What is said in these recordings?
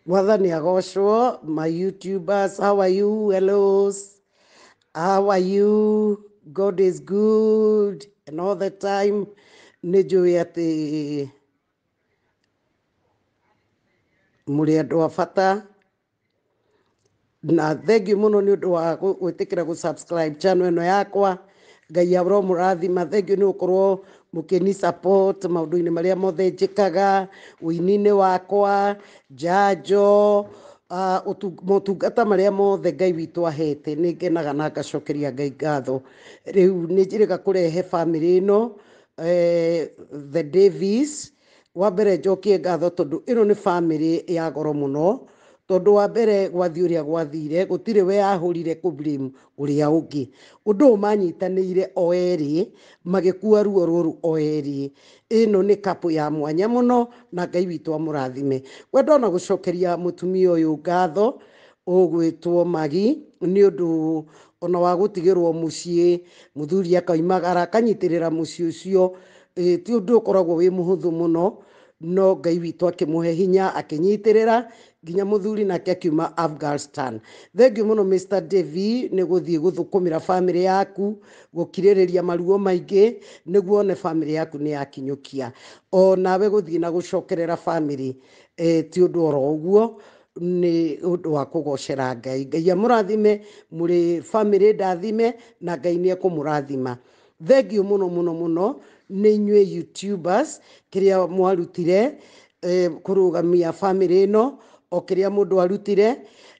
Mwathani agocwo. My YouTubers, how are you? Hellos, how are you? God is good and all the time. Nĩ njũĩ atĩ mũrĩ andũ a bata na thengiũ mũno nĩ ũndũ wa gwĩtĩkĩra gũ subscribe channel ĩno yakwa. Ngai aromũrathima. Thengiũ nĩ gũkorwo mũkĩni support maũndũ-inĩ marĩa mothe njĩkaga, ũini-inĩ wakwa, njanjo, motungata marĩa mothe Ngai witũ ahete. Nĩ ngenaga na ngacokeria Ngai ngatho. Rĩu nĩ njĩrĩga kũrehe bamĩrĩ ĩno, the Davies. Wa mbere njokie ngatho tondũ ĩno nĩ bamĩrĩ ya goro mũno, tondũ wa mbere gwathiĩ ũrĩa gwathire, gũtirĩ we ahũrire kũ blame ũrĩa ũngĩ. Ũndũ ũyũ manyitanĩire o erĩ, magĩkua ruo rũrũ o erĩ. Ĩno nĩ couple ya mwanya mũno na Ngai witũ amũrathime. Ngwenda ona gũcokeria mũtumia ũyũ ngatho ũgwĩtwo Magi nĩ ũndũ ona wa gũtigĩrwo mũciĩ, mũthuri akoimagara akanyitĩrĩra mũciĩ ũcio. Ti ũndũ ũkoragwo wĩ mũhũthũ mũno, no Ngai witũ akĩmũhe hinya akĩnyitĩrĩra nginya mũthuri nake akiuma Afghanistan. Thengiũ mũno Mr Davy nĩ gũthiĩ gũthũkũmĩra bamĩrĩ yaku, gũkirĩrĩria maruo maingĩ nĩguo one bamĩrĩ yaku nĩ yakinyũkia. O nawe gũthiĩ na gũcokerera bamĩrĩ, ti ũndũ oro ũguo, nĩ ũndũ wa kũgocera Ngai. Ngai amũrathime, mũrĩ bamĩrĩ ndathime na Ngai nĩ ekũmũrathima. Thengiũ mũno mũno mũno nĩ inyuĩ YouTubers kĩrĩa mwarutire, kũrũgamia bamĩrĩ ĩno, o kĩrĩa mũndũ arutire,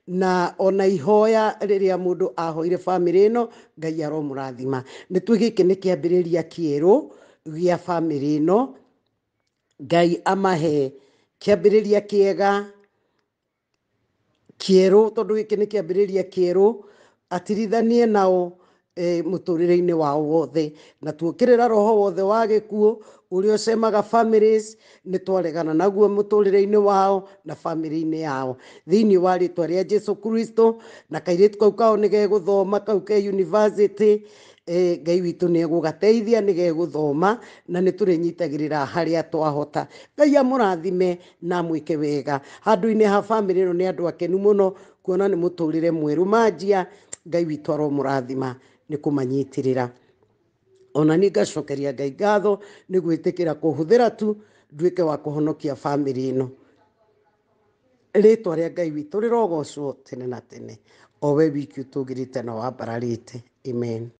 na ona ihoya rĩrĩa mũndũ ahoire bamĩrĩ ĩno, Ngai aromũrathima. Nĩ tuĩ gĩkĩ nĩ kĩambĩrĩria kĩerũ gĩa bamĩrĩ ĩno. Ngai amahe kĩambĩrĩria kĩega kĩerũ, tondũ gĩkĩ nĩ kĩambĩrĩria kĩerũ, atirithanie nao mũtũrĩre-inĩ wao wothe. Na tuokĩrĩra roho wothe wa gĩkuũ ũrĩa ũcemaga families, nĩ twaregana naguo mũtũrĩre-inĩ wao na bamĩrĩ-inĩ yao, thĩinĩ wa rĩtwa rĩa Jesu Kristo. Na kairĩtu kau kao nĩ gegũthoma, kau ke university, Ngai witũ nĩ egũgateithia, nĩ gegũthoma, na nĩ tũrĩnyitagĩrĩra harĩa twahota. Ngai amũrathime na amwĩke wega. Handũ-inĩ ha bamĩrĩ ĩno nĩ andũ akenu mũno kuona nĩ mũtũrĩre mwerũ manjia. Ngai witũ aromũrathima nĩ kũmanyitĩrĩra. Ona niĩ ngacokeria Ngai ngatho nĩ gwĩtĩkĩra kũhũthĩra tu nduĩke wa kũhonokia bamĩrĩ ĩno. Rĩtwa rĩa Ngai witũ rĩrogocwo tene na tene, o we wiki ũtũgĩrĩte na wambararĩte. Amen.